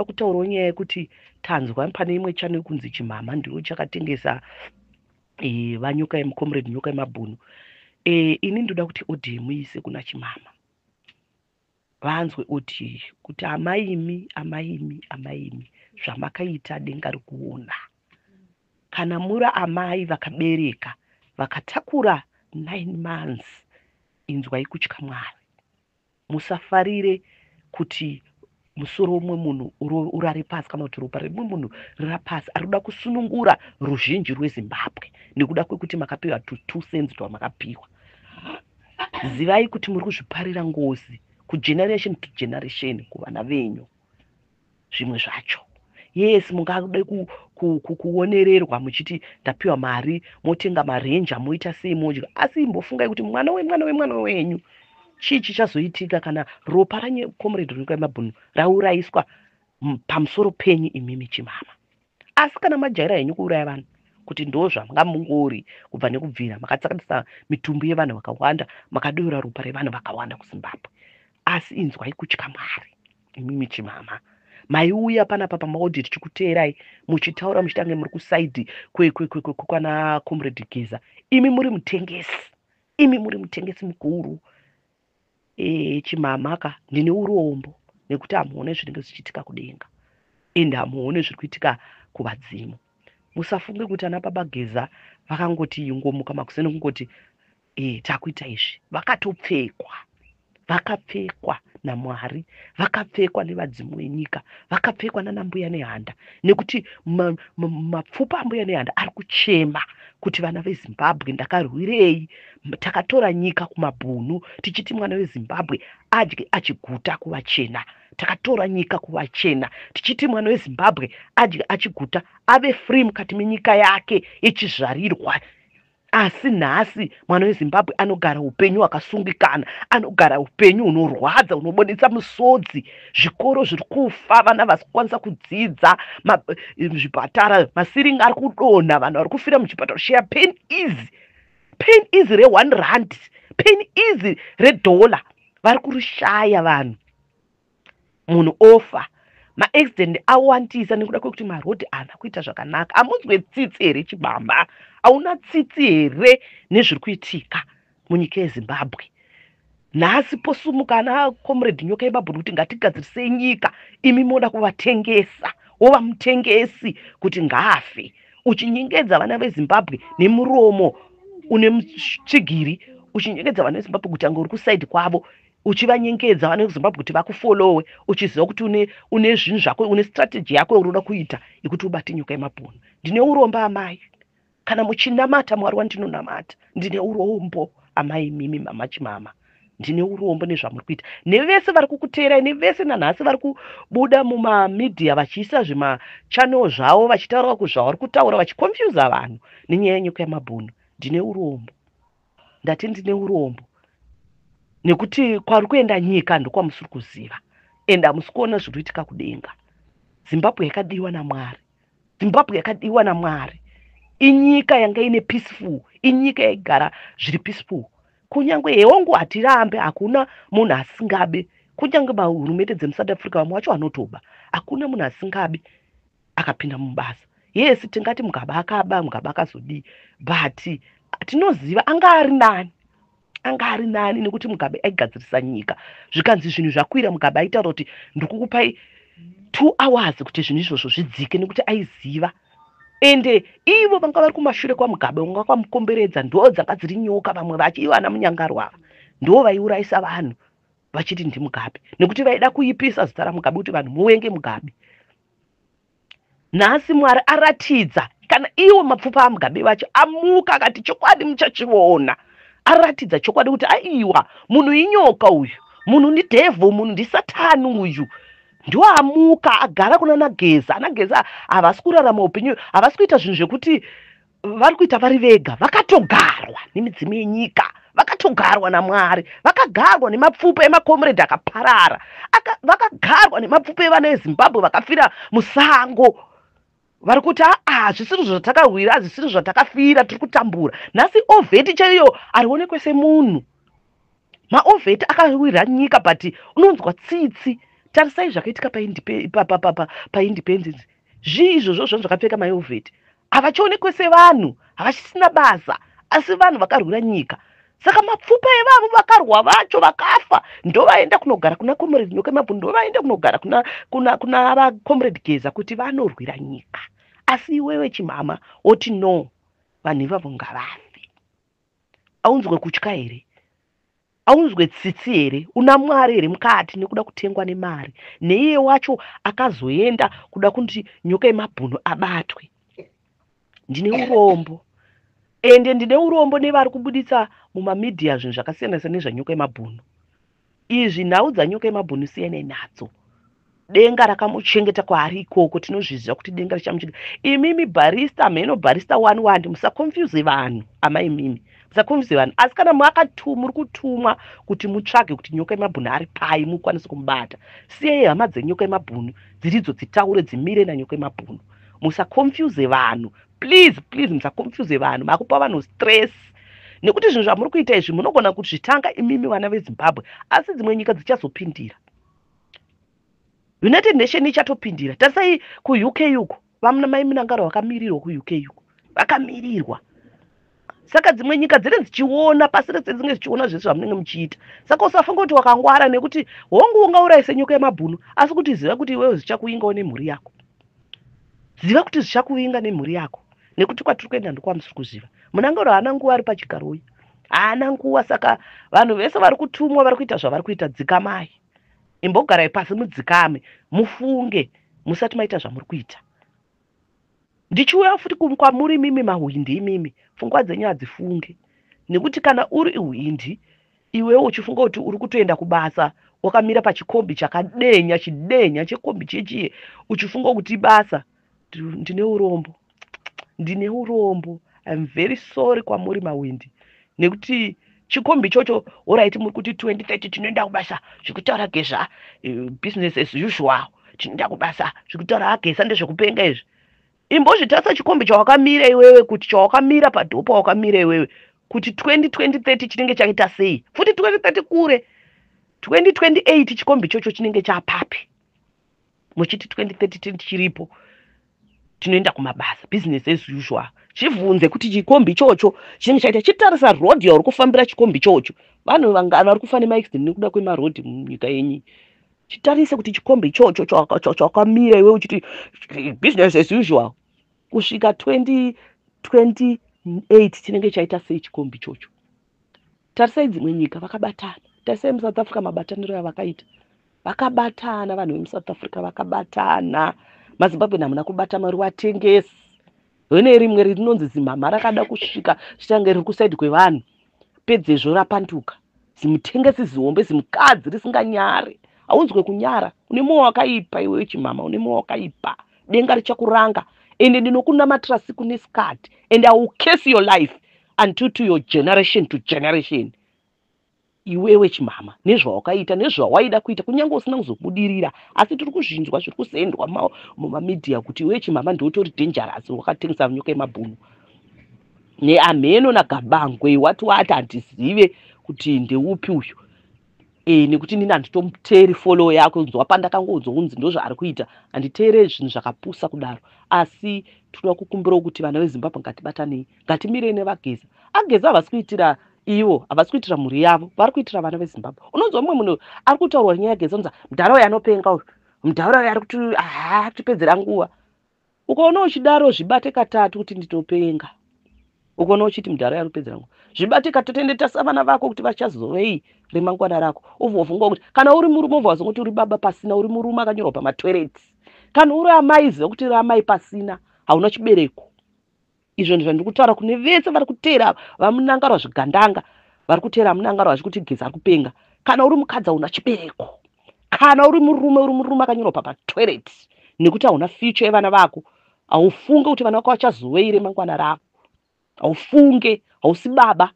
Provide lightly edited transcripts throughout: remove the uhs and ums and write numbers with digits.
Kutaurawo nyaya yekuti tanzwa pane imwe channel kunzi Chimhamha ndiwo chakatengesa vaNyoka yemucomrade Nyoka yemabhunu. Ini ndoda kuti audio muise kuna Chimhamha, vanzwe audio kuti amaimi, amaimi, amaimi, zvamakaita denga rikuona. Kana muri amai vakabereka, vakatakura 9 months, inzwai kutya Mwari. Musafarire kuti musoro womumwe munhu urare pasi kana kuti ropa remumwe munhu rira pasi ari kuda kusunungura ruzhinji rweZimbabwe nekuda kwekuti makapiwa 2 cents twamakapiwa. Zivai kuti muri kuzviparira ngozi kugeneration to generation, kuvana venyu. Zvimwe zvacho, yes, mungade kuonererwa muchiti ndapiwa mari, motenga marenja, moita sei, modya, asi imbofungai kuti mwana wemwana wemwana wenyu, chii chichazoitika kana ropa racomrade Nyoka yemabhunu raurayiswa pamusoro penyu imimi, Chimama? Asi kana majaira henyu kuuraya vanhu, kuti ndo zvamanga mungori kubva nekubvira, makatsakatisa mitumbi yevanhu vakawanda, makadeura ropa revanhu vakawanda kuZimbabwe, asi inzwai kutya Mwari imimi, Chimama. Maiuya panapa pamaaudio tichikuteerai muchitaura, muchitange muri kuside kwana Comrade Geza. Imi muri mutengesi, imi muri mutengesi mukuru. Chimhamha ka, ndine urombo nekuti hamuone zvinenge zvichiitika kudenga, ende hamuone zviri kuitika kuvadzimu. Musafunge kuti ana baba Geza vakangoti ingomuka makuseni kungoti takuita izvi. Vakatopfekwa, vakapfekwa naMwari, vakapfekwa nevadzimu venyika, vakapfekwa nana Mbuya Nehanda, nekuti mapfupa aMbuya Nehanda ari kuchema kuti vana veZimbabwe, ndakarwirei? Takatora nyika kumabhunu tichiti mwana weZimbabwe adye achiguta kuvachena. Takatora nyika kuvachena tichiti mwana weZimbabwe adye achiguta, ave free mukati menyika yake yechizvarirwa. Asi nhasi mwana weZimbabwe anogara upenyu hwakasungikana, anogara upenyu hunorwadza, hunobuditsa musodzi. Zvikoro zviri kufa, vana vasi kukwanisa kudzidza, zvipatara maceiling ari kudonha, vanhu vari kufira muchipatara. Share pain easy, pain easy re1 rand, pain easy redollar vari kurishaya vanhu. Munhu ofa, maaccident awandisa nekuda kwekuti marodhi haana kuita zvakanaka. Hamunzwe tsitsi here, Chibamba? Hauna tsitsi here nezviri kuitika munyika yeZimbabwe nhasi? Posumuka ana Comrade Nyoka yemabhunu kuti ngatigadzirisei nyika, imi moda kuvatengesa, wova mutengesi kuti ngaafe, uchinyengedza vana veZimbabwe nemuromo une mutsvigiri, uchinyengedza vana veZimbabwe kuti ange uri kuside kwavo, uchivanyengedza vana veZimbabwe kuti vakufollowe, uchiziva kuti une zvinhu zvako, une strategy yako yaunoda kuita yekuti ubate Nyoka yemabhunu. Ndine urombo, amai. Kana muchinamata Mwari wandinonamata, ndine urombo, amai mimi, mama Chimama. Ndine urombo nezvamuri kuita nevese vari kukuteerai, nevese nanhasi vari kubuda mumamedia vachiisa zvimachannel zvavo, vachitaura kuzvavari kutaura, vachiconfusa vanhu nenyaya yeNyoka yemabhunu. Ndine urombo, ndati ndine urombo, nekuti kwari kuenda nyika ndokwamusiri kuziva, ende hamusi kuona zviri kuitika kudenga. Zimbabwe yakadiwa naMwari, Zimbabwe yakadiwa naMwari. Inyika yanga ine peaceful, inyika yaigara zviri peaceful. Kunyange heongu, hatirambe, hakuna munhu asingabe. Kunyange mahurumende dzemuSouth Africa, vamwe vacho vanotoba. Hakuna munhu asingabi akapinda mubasa. Yes, tingati Mugabe akaba, Mugabe akazodii, but tinoziva anga ari nani, anga ari nani, nekuti Mugabe aigadzirisa nyika. Zvikanzi zvinhu zvakwira, Mugabe aitaura kuti ndikukupai 2 hours kuti zvinhu izvozvo zvidzike, nekuti aiziva. Ende ivo vanga vari kumashure kwaMugabe, vanga kwamukomberedza, ndo dzanga dziri nyoka. Vamwe vacho ivo ana Munyangarwa ava ndo vaiurayisa vanhu vachiti ndiMugabe, nekuti vaida kuipisa zita raMugabe kuti vanhu muvenge Mugabe. Nhasi Mwari aratidza, kana iwo mapfupa aMugabe vacho amuka akati chokwadi muchachiona. Aratidza chokwadi kuti aiwa, munhu inyoka uyu, munhu ndidevil, munhu ndisatani uyu. Ndo amuka agara kuna naGeza. AnaGeza havasi kurarama upenyu, havasi kuita zvinhu zvekuti vari kuita vari vega. Vakatogarwa nemidzimu yenyika, vakatogarwa naMwari, vakagarwa nemapfupa emakomrade akaparara, vakagarwa nemapfupa evana eZimbabwe vakafira musango. Vari kuti aa, zvisiri zvatakawira, zvisiri zvatakafira, tiri kutambura nhasi. War vet chaiyo arionekwe semunhu. Mawar vet akawira nyika, but unonzwa tsitsi. Tarisai zvakaitika paindependence. Zvii izvozvo zvanhu zvakapfeka maovheti? Havachionekwe sevanhu, havachisina basa, asi vanhu vakarwira nyika. Saka mapfupa evavo vakarwa vacho vakafa ndovaenda kunogara kuna Comrade Nyoka Mabhunu, ndovaenda kunogara kuna kuna kuna vaComrade Geza kuti vanorwira nyika. Asi iwewe chimama oti no, vanhu ivavo ngavafe. Aunzwe kutya here? Aunzwe tsitsi here? Una Mwari here mukati nekuda kutengwa nemari? Neiye wacho akazoenda kuda kuti Nyoka yemabhunu abatwe. Ndine urombo. Ende ndine urombo nevari kubuditsa mumamidhiya zvinhu zvakasiyana siyana nezvaNyoka yemabhunu. Izvi nhau dzaNyoka yemabhunu siyanai nadzo. Denga rakamuchengeta kwaari ikoko, tinozviziva kuti denga richamuchengeta. Imimi barista, mheno barista wani wani, musakonfuse vanhu amai imimi. Musakonfuse vanhu. Asi kana muri kutumwa kuti mutsvage kuti Nyoka yemabhunu ari pai mukwanise kumubata. Siyai hama dzeNyoka yemabhunu dziridzo dzitaure dzimire naNyoka yemabhunu. Musakonfuse vanhu. Please, please musakonfuse vanhu. Makupa vanhu stress. Nekuti zvinhu zvamuri kuita izvi munogona kuzvitanga imimi vana veZimbabwe, asi dzimwe nyika dzichazopindira. United Nation ichatopindira. Tarisai kuUK uko, vamuna mai Mnangagwa vakamirirwa kuUK uko. Vakamirirwa. Saka dzimwe nyika dzinenge dzichiona pasi rese dzinenge dzichiona zvese zvamunenge muchiita. Saka usafunga kuti wakangwara nekuti hongu ungaurayise Nyoka yemabhunu, asi kuti ziva kuti iwewe zvichakuingawo nemhuri yako. Ziva kuti zvichakuvinga nemhuri yako. Nekuti kwatiri kuenda ndokwamusiri kuziva. Mnangagwa haana nguva ari pachigaro uyu. Haana nguva. Saka vanhu vese vari kutumwa vari kuita zvavari kuita, dzikamai. Imbogarai pasi mudzikame, mufunge musati maita zvamuri kuita. Ndichiuya futi kwamuri imimi mahwindi imimi, pfungwa dzenyu hadzifunge. Nekuti kana uri hwindi, iwewe uchifunga kuti uri kutoenda kubasa, wakamira pachikombi chakadenya, chidenya chekombi chechiye, uchifunga kuti ibasa, ndine urombo. Ndine urombo. I'm very sorry kwamuri mahwindi. Nekuti chikombi ichocho, alright, muri kuti 2030 tinoenda kubasa, zvekutaura Geza, business as usual, tinoenda kubasa, zvekutaura aGeza ndezvekupenga izvi. Imbozvitarisa chikombi chawakamira iwewe, kuti chawakamira padhopa wakamira iwewe, kuti 2030 chinenge chaita sei? Futi 2030 kure, 2028 chikombi ichocho chinenge chapapi? Muchiti 2030 chiripo, tinoenda kumabasa, business as usual. Chibvunze kuti chikombi ichocho chinenge chaita, chitarisa road yauri kufambira chikombi ichocho. Vanhu vangani vari kufa nemaaccident nekuda kwemarodhi munyika yenyu? Chitarise kuti chikombi ichocho chawakamira iwe uchiti business as usual, kusvika 2028 chinenge chaita sei chikombi ichocho? Tarisai dzimwe nyika vakabatana. Tarisai muSouth Africa mabataniro avakaita. Vakabatana, vanhu vemuSouth Africa vakabatana. MaZimbabwe hamuna kubata, mari vatengesi. Rine rimwe rinonzi zimama rakada kusvika chitange riri kusaidi kwevanhu, pedzezvo rapanduka. Zimutengesi zihombe, zimukadzi risinganyare. Haunzwe kunyara. Une mwoyo wakaipa iwewe chimama, une mwoyo wakaipa. Denga richakuranga. Ende ndinokunamatira siku nesikati. And I will curse your life until to your generation to generation. Iwewe chimama, nezvawakaita, nezvawaida kuita, kunyange usina kuzobudirira, asi tiri kuzvinzwa zviri kusendwa mumamidhiya kuti iwewe chimama ndoutori dangerous, wakatengesa Nyoka yemabhunu neamheno naGabangwe wati wati handizive kuti ndeupi uyu. Nekuti nini handitomuteri follow yako, nzwa pandakangonzwa kunzi ndozvaari kuita, handiteereri zvinhu zvakapusa kudaro. Asi tinoda kukumbirawo kuti vana veZimbabwe ngatibatanei, ngatimirei nevaGeza. Ageza havasi kuitira ivo, havasi kuitira mhuri yavo, vari kuitira vana veZimbabwe. Unonzwa mumwe munhu ari kutaurwa nyaya yaGeza, unonzi mudhara uyu anopenga uyu, mudhara uyu ari kuti kutipedzera nguva. Ukaona uchidaro, zvibate katatu kuti nditopenga. Ukaona uchiti mudhara uyu ari kupedzera nguva, zvibate katatu. Ende tarisa vana vako kuti vachazovei remangwana rako. Ubva wafunga kuti kana uri murume, ubva wazongoti uri baba pasina, uri murume akanyorwa pamatoireti. Kana uri amai, ziva kuti uri amai pasina, hauna chibereko. Izvo ndizvo kutaura kune vese vari kuteera vaMnangagwa, zvigandanga vari kuteera Mnangagwa vachikuti Geza ari kupenga. Kana uri mukadzi, hauna chibereko. Kana uri murume, uri murume akanyorwa pamatoireti, nekuti hauna future yevana vako. Haufunge kuti vana vako vachazovei remangwana rako. Haufunge, hausi baba,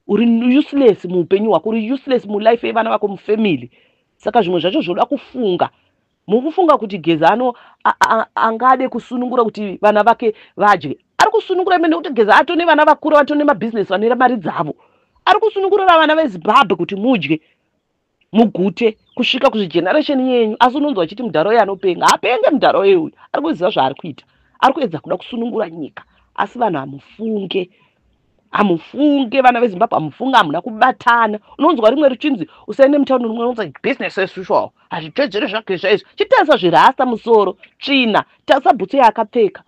uri useless muupenyu hwako, uri useless mulife yevana vako, mufamily. Saka zvimwe zvacho zvoda kufunga. Mukufunga kuti Geza ano angade kusunungura kuti vana vake vadye? Ari kusunungura imene nekuti Geza atone vana vakura, vatone mabhizinesi, vanoera mari dzavo. Ari kusunungurira vana veZimbabwe kuti mudye. Mugute kusvika kuzvigeneration yenyu, asi unonzwa achiti mudhara uyu anopenga. Hapenge mudhara uyu, ari kuziva zvaari kuita, ari kuedza kuda kusunungura nyika. Asi vanhu hamufunge, hamufunge, vana veZimbabwe hamufunge, hamuna kubatana. Unonzwa rimwe richinzi usaende mutauni, rimwe unonzi business as usual, hazvitedzeri zvaGeza izvi. Chitarisa zvirasta musoro tsvina, tarisa bhutsu yaakapfeka,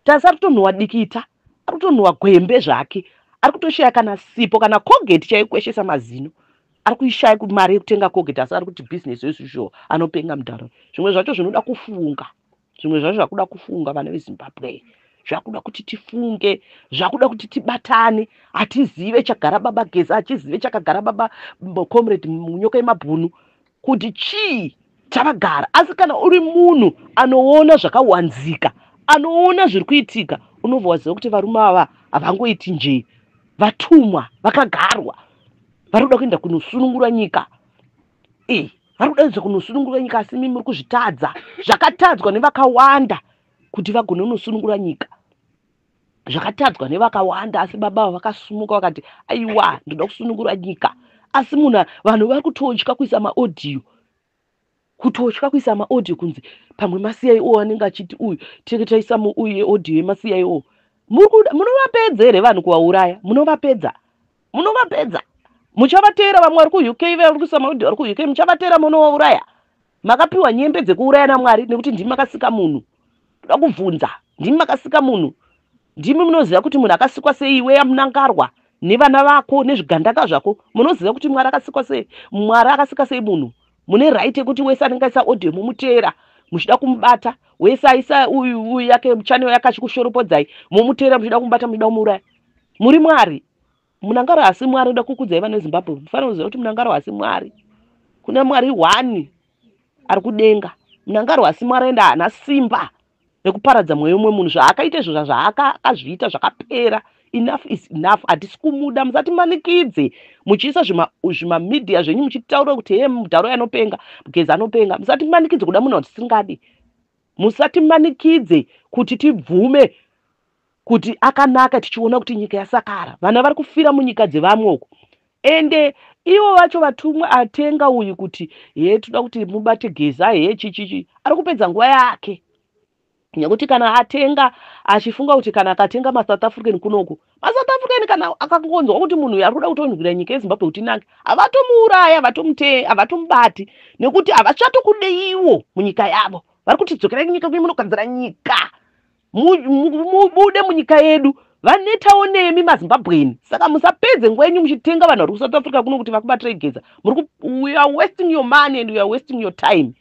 tarisa, ari kutonhuwa dikita, ari kutonhuwa gwembe zvake, ari kutoshaya kana sipo, kana Colgate chaikweshesa mazino ari kuishaya, mari yekutenga Colgate, asi ari kuti business as usual. Anopenga mudhara. Zvimwe zvacho zvinoda kufunga, zvimwe zvacho zvakuda kufunga, vana veZimbabwe, zvakuda kuti tifunge, zvakuda kuti tibatane. Hatizive chagara baba Geza, hachizive chakagara baba Comrade Munyoka yemabhunu kuti chii chavagara. Asi kana uri munhu anoona zvakawanzika, anoona zviri kuitika, unobva waziva kuti varume ava havangoiti njee, vatumwa, vakagarwa, vari kuda kuenda kunosunungura nyika. E, vari kuda kuedza kunosunungura nyika, asi imi muri kuzvitadza. Zvakatadzwa nevakawanda kuti vagone kunosunungura nyika, zvakatadzwa nevakawanda, asi baba ava vakasumuka vakati, "Aiwa, ndoda kusunungura nyika." Asi munhu, vanhu vari kutotya kuisa maaudio, kutotya kuisa maaudio, kunzi pamwe maCIO anenge achiti uyu tinenge taisa muuyu yeaudio yemaCIO. Munovapedza here vanhu kuvauraya? Munovapedza, munovapedza. Muchavateera vamwe vari kuUK, vari kuisa maaudio vari kuUK, muchavateera munovauraya. Makapiwa nyembe dzekuuraya naMwari nekuti ndimi makasika munhu? Toda kubvunza, ndimi makasika munhu? Ndimi munoziva kuti munhu akasikwa sei? Iwe yaMunangarwa nevana vako nezvigandaka zvako, munoziva kuti Mwari akasikwa sei? Mwari akasika sei munhu? Mune right yekuti wese anenge aisa audio mumuteera muchida kumubata? Wese aisa uyu yake channel yake achikushoropodzai, mumuteera muchida kumubata, muchida kumuuraya? Muri Mwari? Munangaro hasi Mwari. Oda kukudzai vana veZimbabwe, mufanira kuziva kuti Munangaro hasi Mwari. Kuna Mwari one ari kudenga. Munangaro hasi Mwari, ende haana simba rekuparadza mweya umwe munhu. Zvaakaita izvo, zvaakazviita zvakapera. Enough is enough. Hatisi kumuda. Musatimanikidze muchiisa zvimamedia zvenyu muchitaura kuti he, mudharo anopenga, Geza anopenga. Musatimanikidze kuda munhu watisingadi. Musatimanikidze kuti tibvume kuti akanaka, tichiona kuti nyika yasakara, vana vari kufira munyika dzevamwe uko. Ende ivo vacho vatumwa atenga uyu kuti he, toda kuti mubate Geza, he, chichichi, ari kupedza nguva yake, nekuti kana atenga achifunga kuti kana akatenga maSouth African kunoku, maSouth African kana akangonzwa kuti munhu uyu ari kuda kutonzwira nyika yeZimbabwe kuti inake, havatomuuraya, havatomubati, nekuti havachatokudeiwo munyika yavo. Vari kuti dzokerai nyika kuye munogadzira nyika, mubude munyika yedu. Vanetawo nemi maZimbabweni. Saka musapedze nguva yenyu muchitenga vanhu vari kuSouth Africa kuno kuti vakubatirei Geza. We are wasting your money and we are wasting your time.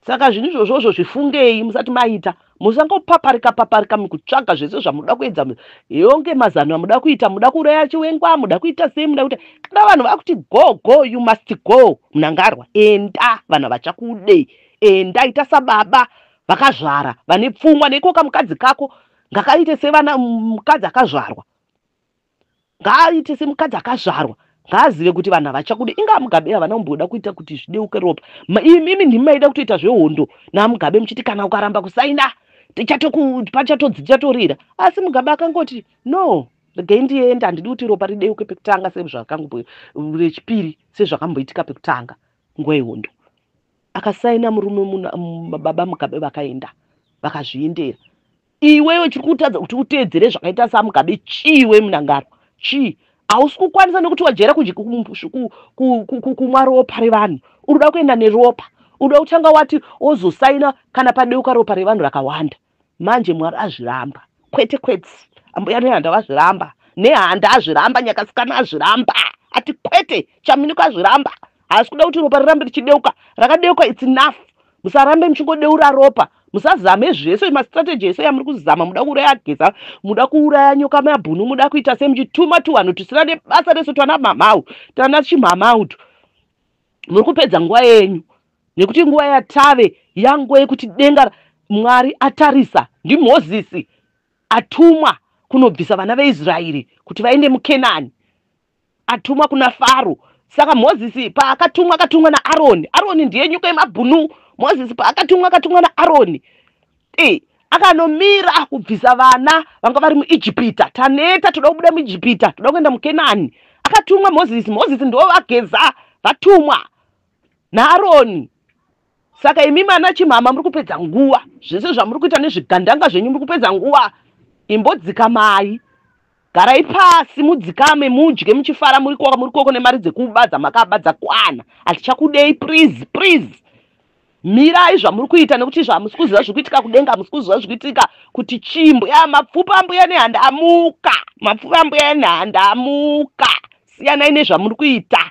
Saka zvinhu izvozvozvo zvifungei musati maita. Musangopaparika paparika mukutsvaga zvese zvamuda kuedza, yonge mazano amuda kuita, muda kuuraya Chiwengwa, muda kuita sei, muda kuita. Kana vanhu vakuti go, go, you must go. Munangarwa, enda, vanhu havachakude. Enda, ita sababa vakazvara vane pfungwa. Neikoka mukadzi kako ngakaite sevana, mukadzi akazvarwa ngaaite semukadzi akazvarwa, ngaazive kuti vanhu havachakude. Inga Mugabe havana kumboda kuita kuti zvideuke ropa. Imimi ndimi maida kutoita zvehondo naMugabe, muchiti kana ukaramba kusaina tichatodzitatorira. Asi Mugabe akangoti, "No, regai ndiende, handidi kuti ropa rideuke pekutanga sezvakango rechipiri, sezvakamboitika pekutanga nguva yehondo." Akasaina murume, baba Mugabe vakaenda, vakazviendera. Iwewe chiri kutadza kuti uteedzere zvakaita saMugabe chiiwe, Munangarwa? Chii? Hausi kukwanisa nekuti wajaira kumwa ropa revanhu. Uri kuda kuenda neropa, uda kutanga wati wozosaina kana padeuka ropa revanhu rakawanda. Manje Mwari azviramba. Kwete, kwete, ambuya Nehanda vazviramba, Nehanda azviramba, Nyakasikana azviramba, ati kwete. Chaminuka azviramba, haasi kuda kuti ropa rirambe richideuka. Rakadeuka, it's enough. Musarambe muchingodeura ropa. Musazame zvese mastrategy ese yamuri kuzama. Muda kuuraya Geza, muda kuuraya Nyoka Mabhunu, muda kuita sei, muchituma tuvanhu tusina nebasa rese, twana mamhau, tana chimhamautu. Muri kupedza nguva yenyu, nekuti nguva yatave yanguva yekuti denga, Mwari atarisa. NdiMozisi atumwa kunobvisa vana veIsraeri kuti vaende muKenani, atumwa kuna Faro. Saka Mozisi paakatumwa, akatumwa naAroni. Aroni ndiye Nyoka yemabhunu. Mozisi paakatumwa, akatumwa naAroni, e, akanomira kubvisa vana vanga vari muIjipita. Taneta, toda kubuda muIjipita, toda kuenda muKenani. Akatumwa Mozisi. Mozisi ndo vaGeza. Vatumwa naAroni. Saka imi mana chimhama muri kupedza nguva, zvese zvamuri kuita nezvigandanga zvenyu muri kupedza nguva. Imbodzikamai, garai pasi mudzikame, mudye muchifara muri koko, muri koko nemari dzekuba dzamakaba dzakwana. Hatichakudei, please, please mirai zvamuri kuita, nekuti zvamusi kuziva zviri kuitika kudenga, hamusi kuziva zviri kuitika kuti chimbuya mapfupa ambuya Nehanda amuka, mapfupa ambuya Nehanda amuka. Siyanai nezvamuri kuita.